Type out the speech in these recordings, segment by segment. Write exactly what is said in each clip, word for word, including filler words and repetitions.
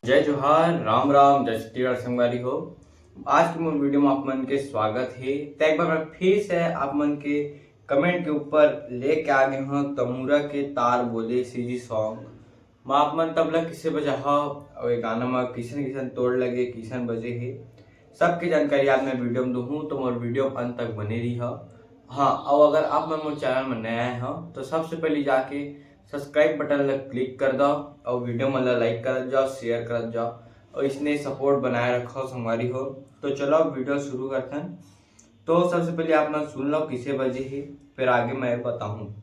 जय जोहार, राम राम, जय छत्तीसगढ़ संगवारी हो। आज के मोर वीडियो में आप मन के स्वागत हे। त एक बार मैं फिर से आप मन के कमेंट के ऊपर लेके आ गए हूँ तमूरा के तार बोले सीजी सॉन्ग। मैं आप मन तबला किसे बजाहा और ये गाना में किसन किसन तोड़ लगे, किसन बजे हे, सबके जानकारी आज मैं वीडियो में दूहूँ, तो मोर वीडियो अंत तक बने रही। हाँ, और अगर आप मन मोर चैनल में नया आए हो तो सबसे पहले जाके सब्सक्राइब बटन ला क्लिक कर दो और वीडियो मन ला लाइक करत जाओ, शेयर करत जाओ और इसने सपोर्ट बनाए रखो संगवारी हो। तो चलो अब वीडियो शुरू करथन। तो सबसे पहले आप मन सुन लो किसे बजे हे, फिर आगे मैं बताहूँ।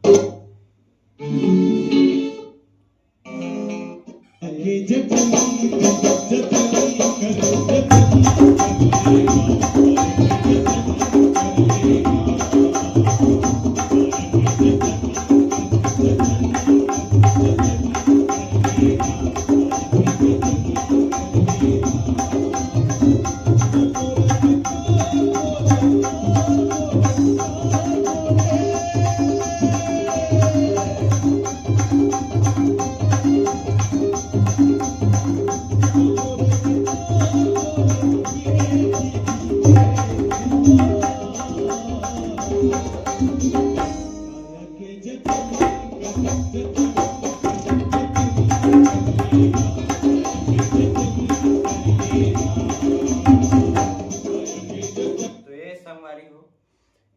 तो ये संगवारी हो,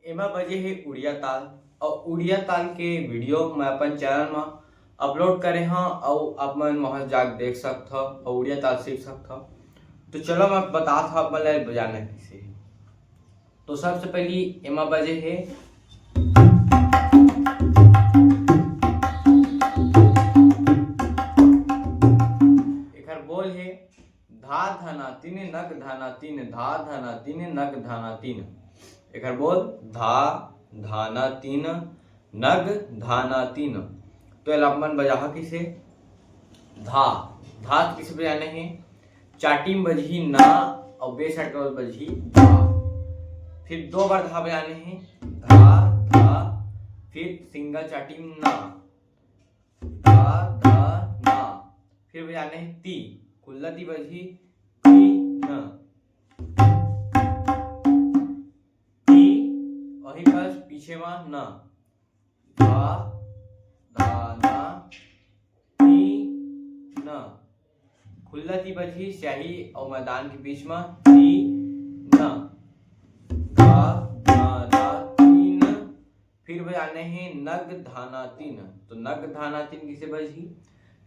एमा बजे हे उड़िया ताल, और उड़िया ताल के वीडियो मैं अपन चैनल में अपलोड करे हव, और आप मन वहाँ जाके देख सकत हव और उड़िया ताल सीख सकत हव। तो चलो मैं बतात हव आप मन ला बजाना किसे। तो सबसे पहली एमा बजे हे, एकर बोल हे, धा धना तीन नग धना तीन, धा धना तीन नग धना तीन। एकर बोल, धा धाना तीन नग धाना तीन। तो एला अपन बजाहा किसे? धा। धा किसे बजाना हे? चाटी में बजही ना और बेस अटकल बजही धा। फिर दो बार धा बजाना हे, धा धा, फिर सिंगल चाटी में ना, धा धा ना। फिर बजाना हे ती, खुल्ला ती बजही ती न, ती, वही बस पीछे में न, धा धाना तीन। खुल्ला ती बजही स्याही और मैदान के बीच में तीन। धा धाना तीन। फिर बजाने हे नग धाना तीन। तो नग धाना तीन किसे बजही?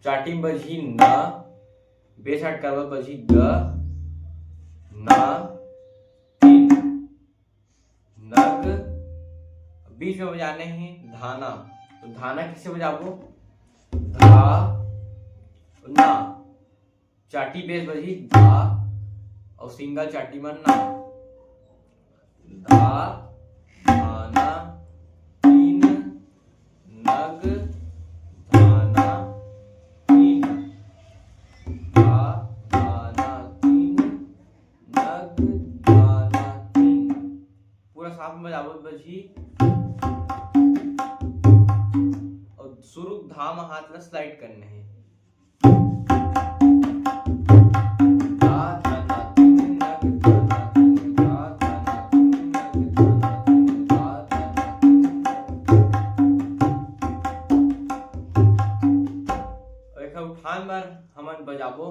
चाटी में बजही न, बेस अटकल बजही ग, ना तीन। नग, बीच में बजाने हे धाना। तो धाना किसे बजाबो? धा ना, चाटी बेस बजही धा और सिंगल चाटी में ना। धा धाना तीन नग धाना तीन। धा धाना तीन नग धाना तीन। पूरा साथ में बजाबो बजही। और शुरू धा में हाथ ला स्लाइड करने हे। धा धाना तीन नग धाना तीन, धा धाना तीन नग धाना तीन, धा धाना तीन नग। और एक उठान बार हमन बजाबो।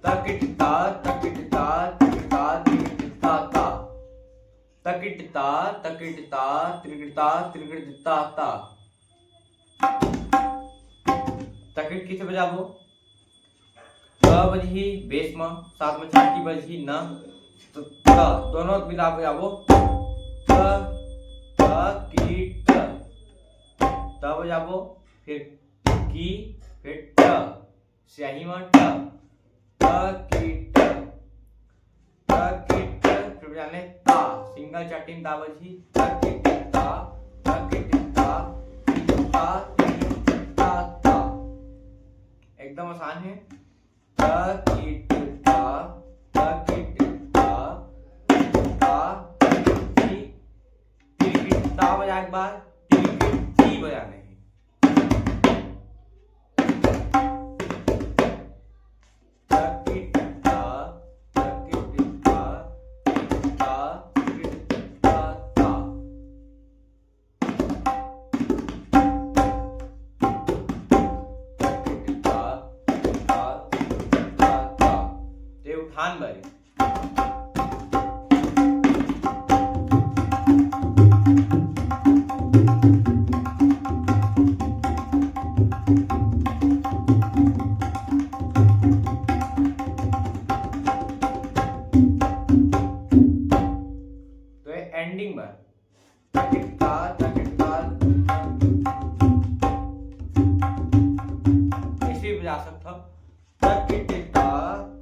तकिट ता, तकिट ता, तकिट ता, तकिट ता, ता। तकिट ता, तकिट ता, त्रिकिट ता, त्रिकिट ता, ता। तकिट किसे बजाबो? त बजही बेस म, साथ में चाटी बजही न। तो त दोनों मिला बजाबो। त, त, की, ट। त बजाबो, फिर की, फिर ट। स्याही म ट। त, की, ट। त, की, ट। फिर बजाने ता। सिंगल चाटी म ता बजही। त, की, ट, ता। त, की, ट, ता। ता, ती, ता, ता। एकदम आसान हे। त, की, ट, ता। त, की, ट, ता। ता, ती, ती, की, ता बजाए के बाद ती, की, ती बजाने हे। तीन बार। तकिटा, तकिटा। ऐसे भी बजा सकत हव। तकिटा,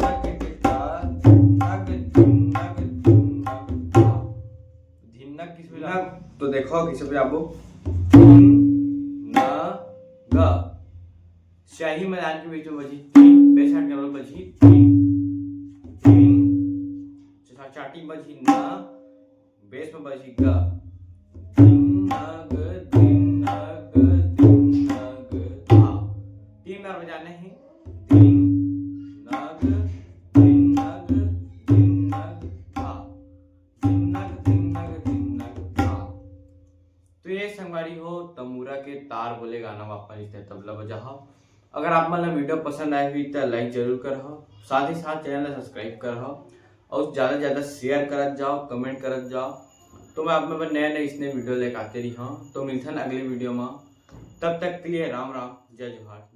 तकिटा, धिन्नक, धिन्नक, धिन्नक, धा। धिन्नक किस बजा? तो देखो किसे बजाबो। धिन, न, ग। स्याही मैदान के बीच में बजी तीन, बेस हाट के बजी तीन। तीन, चाटी बजी न, बेस में बजी ग। धिन्नग, धिन्नग, धिन्नग, धा। तीन बार बजाना है। धिन्नग, धिन्नग, धिन्नग, धा। धिन्नग, धिन्नग, धिन्नग, धा। तो ये संगवारी हो, तमूरा के तार बोले गाना में आप मन इसने तबला बजा हव। अगर आप मन ला वीडियो पसंद आए हुई तो लाइक जरूर कर हव, साथ ही साथ चैनल ला सब्सक्राइब कर हव और ज़्यादा से ज़्यादा शेयर करत जाओ, कमेंट करत जाओ। तो मैं आप मन बर नया नया इसने वीडियो लेके आते रही हूँ। तो मिलथन अगले वीडियो में, तब तक के लिए राम राम, जय जोहार।